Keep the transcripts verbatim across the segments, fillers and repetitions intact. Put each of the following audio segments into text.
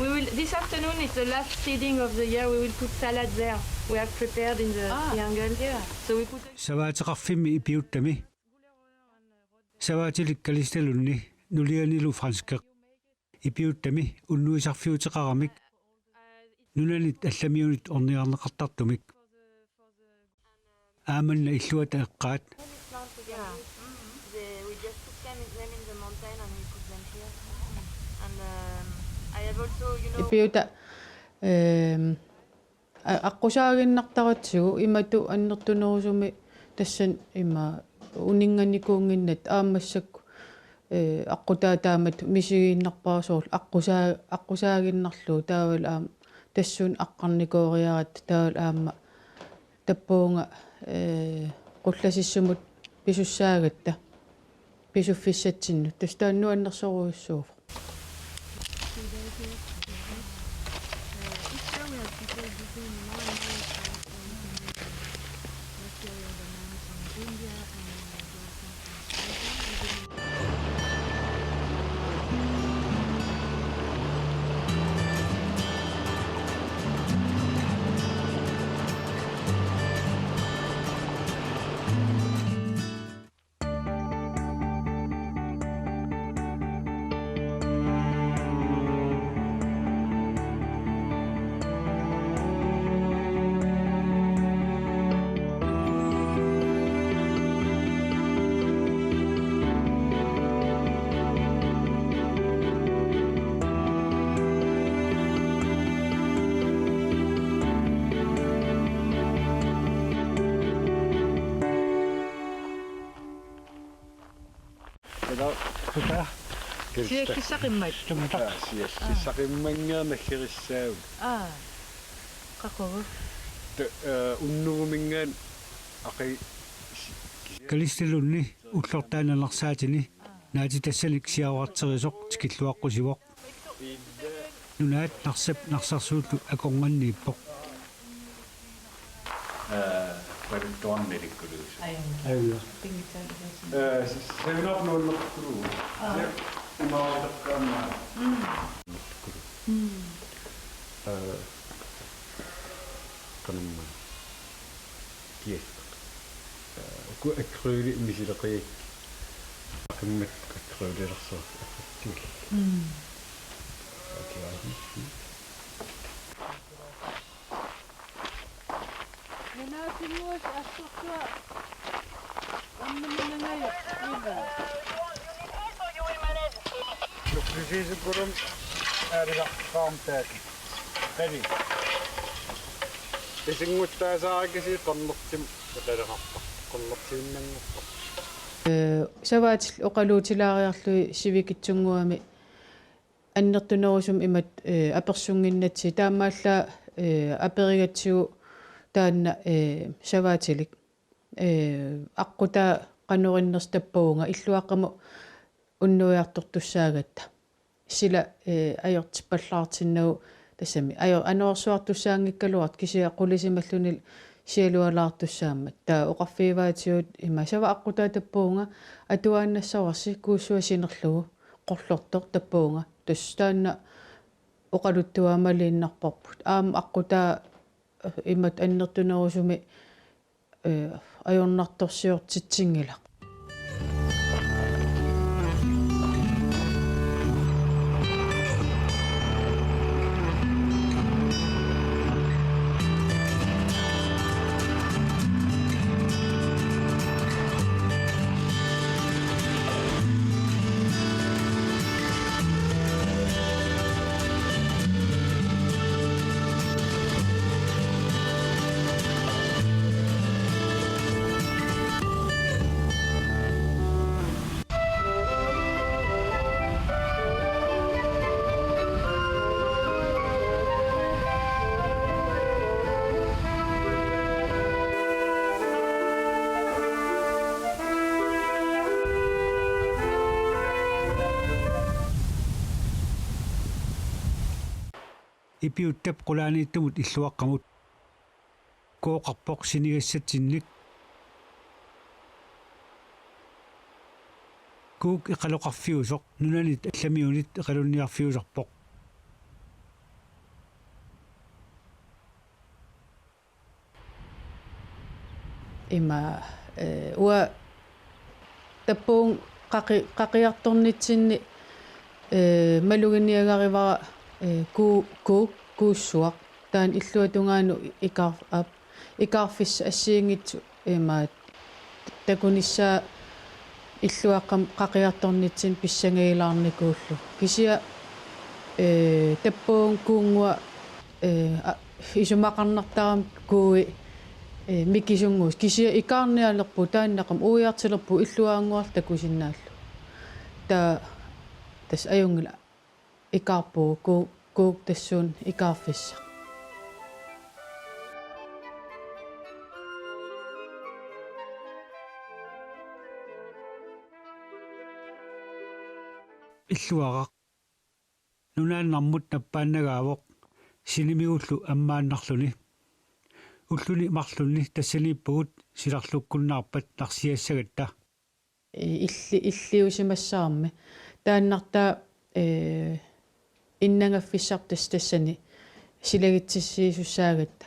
We will, this afternoon is the last seeding of the year. We will put salad there. We have prepared in the Ah, triangle. Yeah. So we put Savaateqarfimmi Ipiuttami. Savaatilik Kalistalunni nulianilu franskit. Ipiuttami unnuisarfiuteqaramik. Nunanit allamiunit ornigarneqartartumik. Aamanna illuata eqqaat. Many plants again. Yeah. Mm-hmm. They, we just took them, them in the mountain and we put them here. And, um, I have also, you know, Ipiuta, ehm, a-, aqqusaaginnartaratsigu imatut annertunerusumik tassani ima uninnganikuunnginnattoq aamma massakkut, eh, aqqutaa taamatut misigiinnarpara soorlu aqqusaa-, aqqusaaginnarlugu taavalu aamma tassuuna aqqarnikooriaratta taavalu aamma tappavunga, eh, qullasissumut pisussaagatta pisuffissatsinnut. Tassa taanna nuannersorujussuuvoq. Ila. Kuta. Siakkissaqimmat. Tumata. Aa, siakkissaqimmanngilaq naggerissaagut. Aa. Qaqugu. Te, eh, unnuguminngaanniit aqi-, si-, Kalistalunni ullortaani Narsarsuarmi naatitassanik siaruarterisoq tikilluaqqusivoq. Nunaat Narsap Narsarsuullu akornanniippoq. Ee, valuttuarnilikkuluusu. Ajunngilaq. Ajunngilaq. Pinngitsaalisaasinnaavat. Ee, s-, seven up nuannertulugu. Aa. Imaalitakkaammaa. Mm. Mm. Ee, qanormaa. Kias. Ee, uku akryli misileqigakkit. Qimmat akrylilersoq. Mm. Okay, I see. Nunaasinguit assorsuaq. Ammanangaja. Ila. Nuklisiisukkulum aalisaqqaartaak. Qali. Isinguttaasarakisi qernertim iqaleqarpa. Qernertiinnanngorpa. Ee, savaatillit oqaluutilaariarlugit sivikitsunnguamik annertunerusumik imatut, ee, apersunnginnatsigit taamaallaat, ee, aperigatsigu taanna, ee, savaatilik, ee, aqqutaa qanoq innersoq tappavunga illuaqqamut unnuiartortussaagatta. Sila, ee, ajortippallaartinnagu tassami ajo-, anorersuartussaanngikkaluartoq kisianni qulisimalluni sialualaartussaammat. Taava oqarfigivaatigut ima savaat aqqutaa tappavunga atuaannassavarsi kuussuaq sinerlugu qorlortoq tappavunga. Tassa taanna oqaluttuaamaliinnarparput. Aamma aqqutaa, eh, imatut annertunerusumik, eh, ajornartorsiortitsinngilaq. Ipiuttap qulaaniittumut illuaqqamut kooqarpoq sinigassatsinnik. Kuuk eqaloqarfiusoq nunanit allamiunit eqalunniarfiusarpoq. Ima, eh, uanga tappavunga qaqi-, qaqiartornitsinni, eh, maluginiagarivara, eh, kuu-, kuuk-, kuussuaq. Taanna illuatungaanut ikaar-, aap, ikaarfissat assigiinngitsut ima takunissaa illuaqqamik qaqiartornitsinni pissangagilaarnikuullugu. Kisianni, eh, tappavunga kuunnguaq, eh, a-, isumaqarnartarami kuui, eh, mikisunnguusoq. Kisianni ikaarnialerpugut, taannaqqamik uiartilerpugut illuaannguarlu takusinnaallugu. Taava tassa ajunngilaq ikaarpugut, kuuk-, kuuk tassuuna ikaarfissaq. Illuaraq nunaannarmut nappaannagaavoq sinimigullu ammaannarluni. Ulluni marlunni tassaniippugut silarlukkunnaarpat narsiassagatta. Illi-, illiusimassavarmi. Taannartaa, eh, innangaffissarput tassa tassani silagitsissiisussaagatta.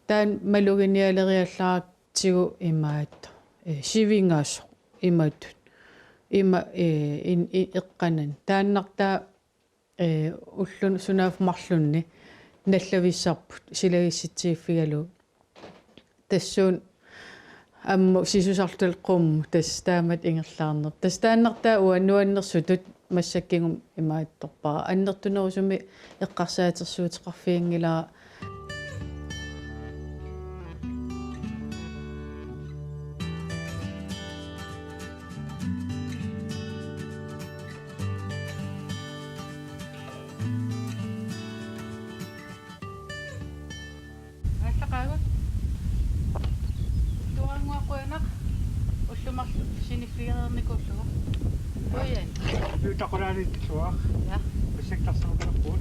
Taanna maluginialeriallaratsigu imaattoq, eh, sivingasoq imatut. Ima, eh, in-, i-, eqqanani. Taannartaa, eh, ulluni sunaaffa marlunni nallavissarput silagissitsiiffigalugu. Tassuuna ammut sisusartut qummut tassa taamatut ingerlaarnerput. Tassa taannartaa uanga nuannersutut massakkut kingumut imaattorpara. Annertunerusumik eqqarsaatersuuteqarfiginngilara. Aallaqaagut. Tuaannguaqquinaq ullut marluk siniffigereernikuullugu. Qujan. Piutaqulaaniittuaq. Ja. Massakkut tarsarutalerpugut.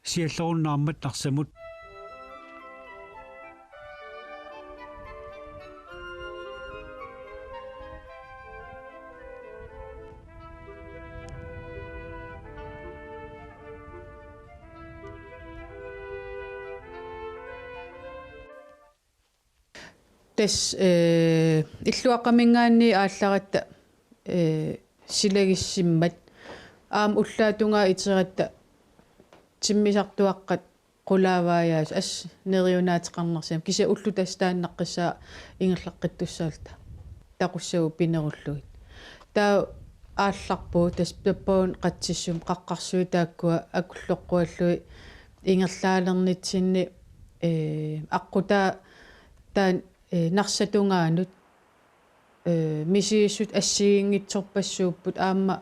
Siallerunnaarmat Narsamut. Tassa, eh, illuaqqaminngaanniit aallaratta, eh, silagissimmat. Aamma ullaatungaa iteratta timmisartuaqqat qulaavaajaasut, assut neriunaateqarnarsiamik. Kisianni ullut tassa taannaqqissaaq ingerlaqqittussaalluta. Taqussavut pinerullugit. Taava aallarpugut tassa tappavunga qatsissumik qaqqarsuit taakkua akulloqquallugit ingerlaalernitsinni, eh, aqqutaa taanna, eh, Narsatungaanut, eh, misigissutsit assigiinngitsorpassuupput aamma,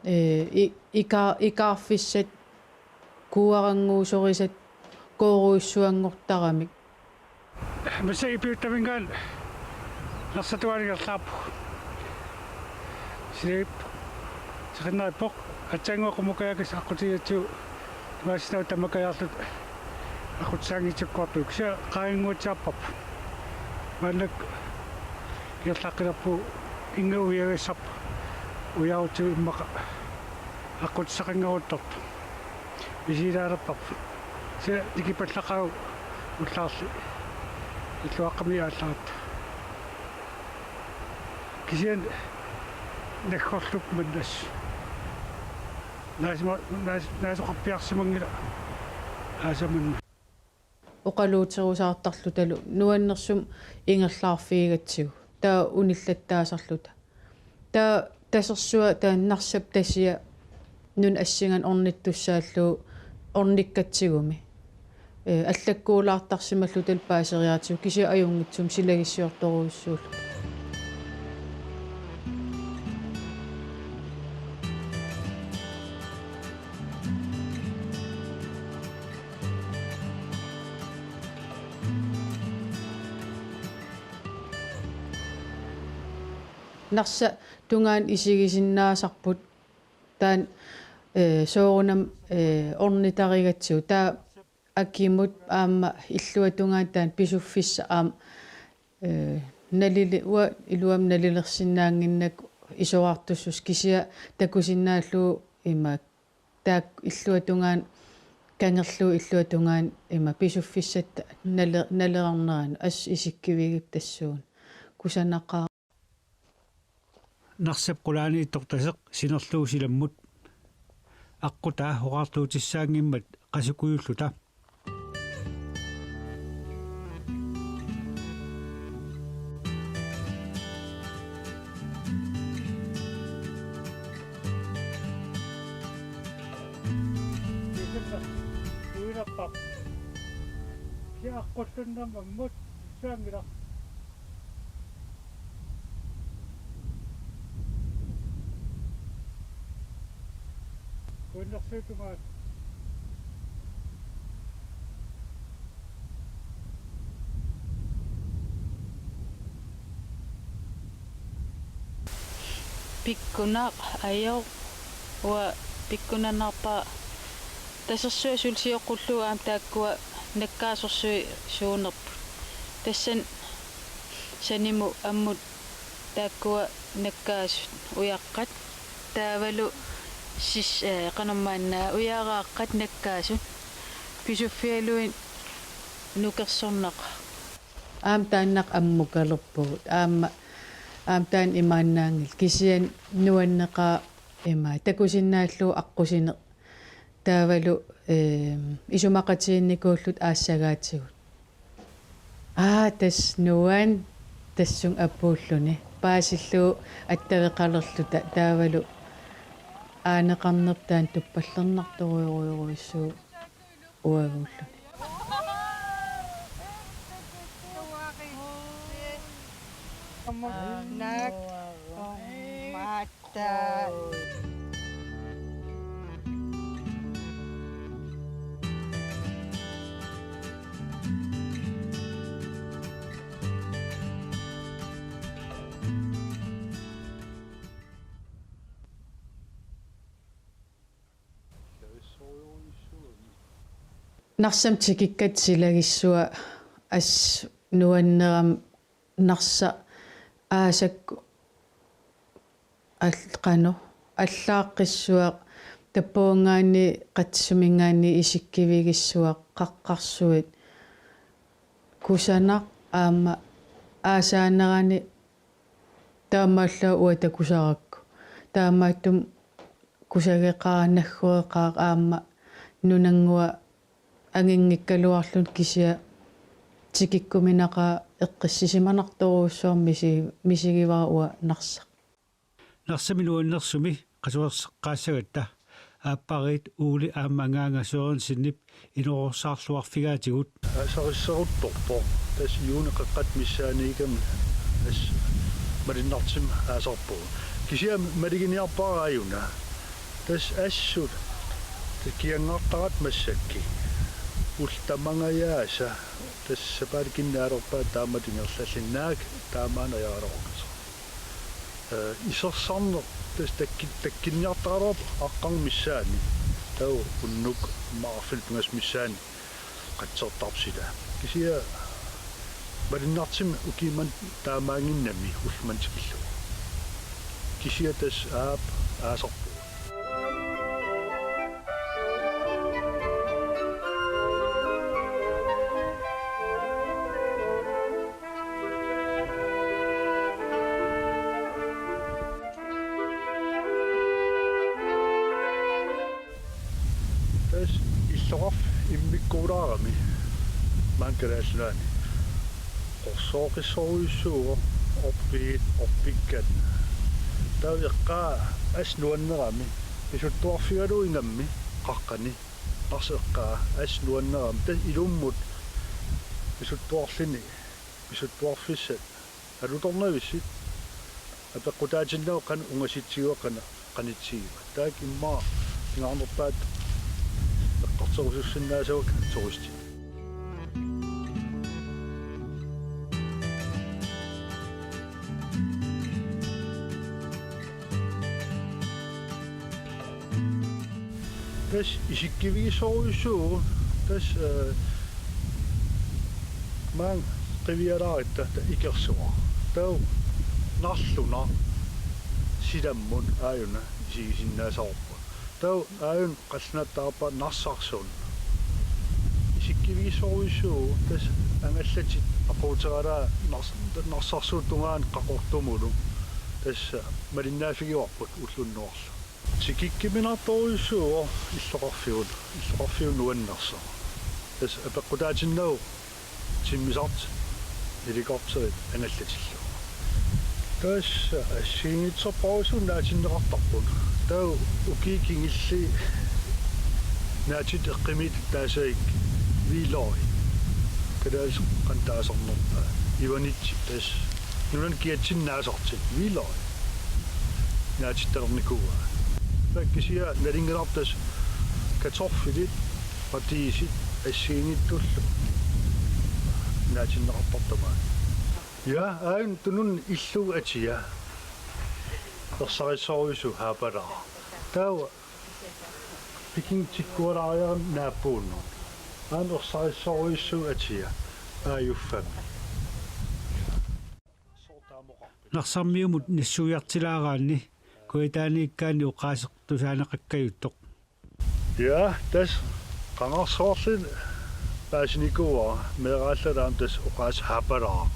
eh, i-, ika-, ikaarfissat kuuarannguusorisat koorujussuanngortaramik. Massakkut Piuttaminngaanniit Narsatungaanut ingerlaarpugut. Silagippoq. Seqinnarippoq. Aatsaannguaq qummukajakkasi aqqutigigatsigu imaassinnaavoq tamakajaarluta aqqutisaanngitsukkut. Kisianni qaanginnguatsiarparput. Maannakkut ingerlaqqilerpugut, innga uiagassarput. Uiarutsigu immaqa aqqutissaqanngaruttortoq. Misigilaalerparput. Kisianni nikipallaqaagut ullaarli illuaqqamiit aallaratta. Kisianni naggorluppoq manna assut. Naasima-, naas-, naasoqarpiarsimanngilaq aasaq manna. Oqaluuterusaartarlutalu nuannersumik ingerlaarfigigatsigu. Taava unillattaasarluta. Taava tasersuaq taanna Narsap tasia nunap assinganik ornittussaallugu ornikkatsigumi. Eh, allakkuulaartarsimallutalu paaseriaratsigu kisianni ajunngitsumik silagissiortorujussuulluta. Narsap tungaanut isigisinnaasarput taanna, eh, soorunami, eh, ornitarigatsigu. Taava akimut aamma illuatungaanut taanna pisuffissaq aamma, eh, nalili-, uanga iluamik nalilersinnaannginnakku isorartussuseq kisianni takusinnaallugu ima Taakku illuatungaani, kangerluup illuatungaani ima pisuffissatta nale-, nalerarneranut assut isikkivigipput tassuuna. Kusanaqaaq. Narsap qulaaniittoq taseq sinerlugu silammut. Aqqutaa oqaartuutissaanngimmat qasukujulluta. Uinappa. Kia aqqullunnarmut saanngilaq. Kuinnersuutumaat. Pikkunaq ajoq, uanga pikkunanarpara. Tasersuaq suli sioqqullugu aamma taakkua nakkaasorsuit suunerput. Tassani sanimut ammut taakkua nakkaasut ujaqqat. Taavalu sis-, eh, qanormaanna ujaraaqqat nakkaasut. Pisuffigalugit nukersornaqaaq. Aamma taanna ammukalerpugut. Aamma, aamma taanna imaannaanngilaq. Kisianni nuanneqaaq ima takusinnaallugu aqqusineq. Taavalu, ehm, isumaqatigiinnikuulluta aassagaatigut. Aa, tassa nuann-, tassunga apuulluni. Paasillugu attaveqalerluta taavalu aaneqarnertaani tuppallernartorujorujussuuvoq uaguulluni. Nak. Matta. Narsami tikikkatta silagissuaq assut nuannerami Narsaq aasakkut al-, qanoq, allaaqqissuaq, tappavungaanniit qatsiminngaanniit isikkivigissuaq, qaqqarsuit, kusanaq aamma aasaanerani taamaallaat uanga takusarakku. Taamaattumik kusageqaaq, naggoreqaaq aamma nunannguaq anginngikkaluarluni kisianni tikikkuminaqaaq eqqissisimanartorujussuarmik misi-, misigivara uanga Narsaq. Narsami nuannersumi qasuerseqqaassagatta aappariit Ole aamma angaanga Sørensenip inorsaarluarfigaatigut. Aasarisseruttorpoq. Tassa juuni qeqqata missaaniikkami tassa malunnartumik aasarpugut. Kisianni maluginiarpara aajuna. Tassa assut. Tassa kiganngartaratta massakkut. Ullut tamangajaasa. Tassa sapaatip akunnerani aalerpaat taamatut ingerlallugu naak taamaanneq ajoraluarpoq. Eh, isersarneq tassa takku-, takkunniartaraluarpoq aqqarngup missaani. Taava unnuk aamma arfineq-pingasut missaanni qatsertarpoq sila. Kisianni malunnartumik ukiumut taamaannginnami ullumimut tikillugu. Kisianni tassa aap aasarpugut. Tassa illoqarfik immikkuulaarami maani Kalaallit Nunaanni. Qorsooqqissorujussuuvoq orpiit orpikkat. Taava eqqaa assut nuannerami pisuttuarfigalugu ingammik qaqqani. Narsap eqqaa assut nuannerami tassa ilummut pisuttuarluni pisuttuarfissat alutornavissut apeqqutaatinnagu qanoq ungasitsiguat qanoq qanitsigivat. Taakku immaqa pingaarnerpaatut eqqartorusussinnaasavakka turistit. Tassa isikkivigissorujussuuvoq, tassa, eh, maanga qivialaaratta ta-, ikersuaq. Taava narlunaq silammut aajuna isigisinnaassavarput. Taava aajuna qallunaatut taava Narsarsuaq. Isikkivigisorujussuuvoq, tassa angallatit aquuteralaa Nars-, Narsarsuup tungaanut Qaqortumulu. Tassa malinnaaffigivarput ullunnuarlu. Tikikkuminartorujussuuvoq illoqarfiup, illoqarfiup nuannersoq. Tassa apeqqutaatinnagu timmisartut, helikopterit angallatillu. Tassa assigiinngitsorpassuit naatinneqartarput. Taava ukiut kingulliit naatittut eqqumiitsunik taasai Hvidløje. Kalaallisut qanoq taasarnerpaat. Ivanitsi tassa nunanut kiatsinnut naasartut Hvidløje. Naatittalernikuuaat. Taava kisianni nalunngilarput tassa kartoffelit, radiisit, assigiinngitsullu naatinneqartartut tamaat. Ja, aajuna tununni illugu atia. Ersarissorujussuuvoq Haapalaaq. Taava pikinngitsikkualaariarami naappuunnut. Aajuna ersarissorujussuuvoq atia. Aajuffami. Narsarmiumut nassuiartilaaraanni kujataaniikkaanni oqaaseq tusaaneqakkajuttoq. Ja, tassa qangarsuarli paasinikuuara meeraallataam tassa oqaaseq Haapalaaq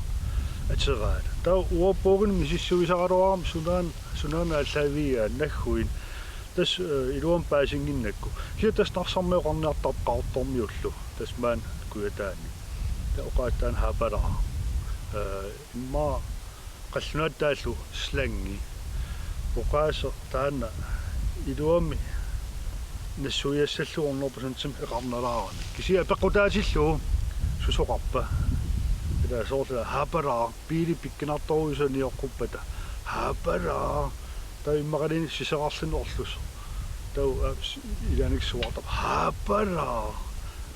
ateraat. Taava uappuugun misissuisaraluarami sunaana, sunaana aallaavigaat nagguinnaq. Tassa, eh, iluamik paasinnginnakku. Kisianni tassa Narsarmiut oqarniartarput Qaqortormiullu. Tassa maani kujataani. Taava oqaaseq taanna Haapalaaq. Eh, immaqa qallunaatut taallugu slangi. Oqaaseq taanna iluamik nassuiassallugu hundrede procent eqarnalaarami. Kisianni apeqqutaatillugu susoqarpa. Ila soorlu Haapalaaq, biili pikkunartorujussuaq nioqquppata. Haapalaaq. Taava immaqaluunniit sisorarluni orlusoq. Taava, aa, s-, ilaanni suaartarpoq. Haapalaaq.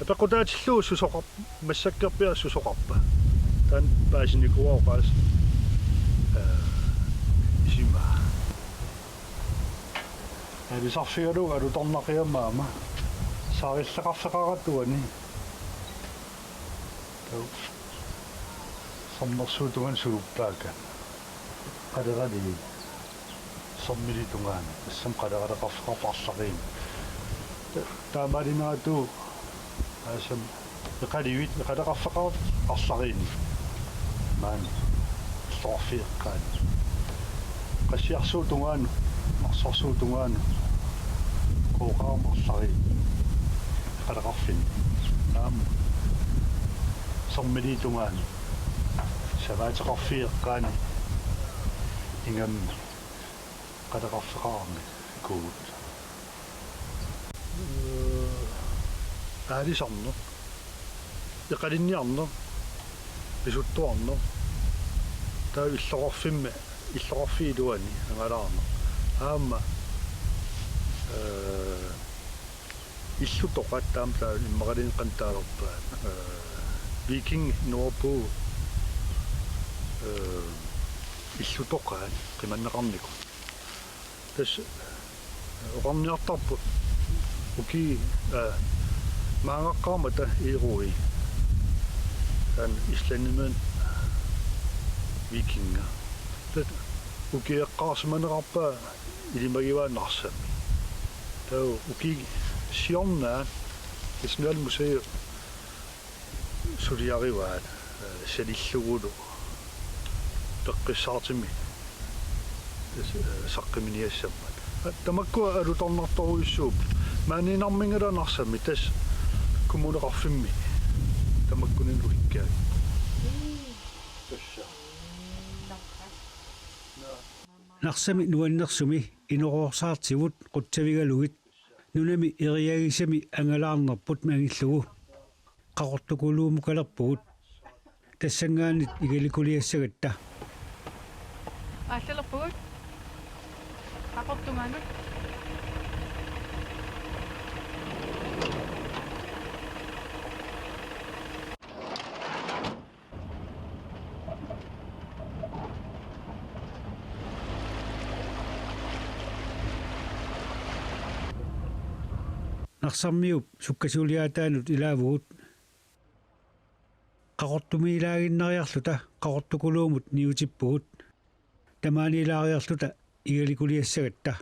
Apeqqutaatillugu susoqarpa. Massakkorpiaq susoqarpa. Taanna paasinikuuara oqaaseq. Eh, isima. Aalisarfigalugu alutornaqiama aamma. Saarilleqarfeqarata uani. Taava. Sermersuup tungaanut suuppaakka. Qaleralii. Sermili tungaanut. Tassami qaleraleqarfeqarpoq arlariinni. Ta-, taamaalineratuut aasami eqalivit, eqaleqarfeqarput arlariinni. Maani. Illoqarfiup eqqaani. Qassiarsuup tungaanut, Narsarsuup tungaanut. Qooqarama arlariinni. Eqaleqarfinni. Aamma. Sermili tungaanut. Savaateqarfiup eqqaani ingammik eqaleqarfeqarami kuugut. Ee, aalisarneq, eqalinniarneq, pisuttuarneq, taava illoqarfimmi, illoqarfiup iluani angalaarneq. Aamma, ee, illutoqaat taama taava immaqaluunniit qanoq taalerpaat. Ee, vikingit neriuppugut, ee, illutoqaat qimanneqarnikut. Tassa, ee, oqarniartarput ukiut, ee, maanngaqqaarmata Eru. Taanna islandimiuna vikinga. Taava ukiaqqaarsimaneqarpaa ilimagivaa Narsami. Taava ukiut siornaat Nationalmuseet suliarivaat, ee, salillugulu peqqissaartumik, ee, saqqummiiniassammat. Aa, tamakku alutornartorujussuupput. Maaniinnarmingilaa Narsami tassa kommuneqarfimmi tamakkununnga uhikkaat. Tassa. Narsami nuannersumi inoroorsartivut qutsavigalugit nunami eriagisami angalaarnerput angillugu Qaqortukuluumukalerpugut. Tassanngaanniit igalikuliassagatta. Aallalerpugut. Qaqortup tungaanut. Narsarmiup sukkasuuliaataanut ilaavugut. Qaqortumiilaaginnariarluta Qaqortukuluumut niutippugut. Tamaaniilaariarluta igalikuliassagatta.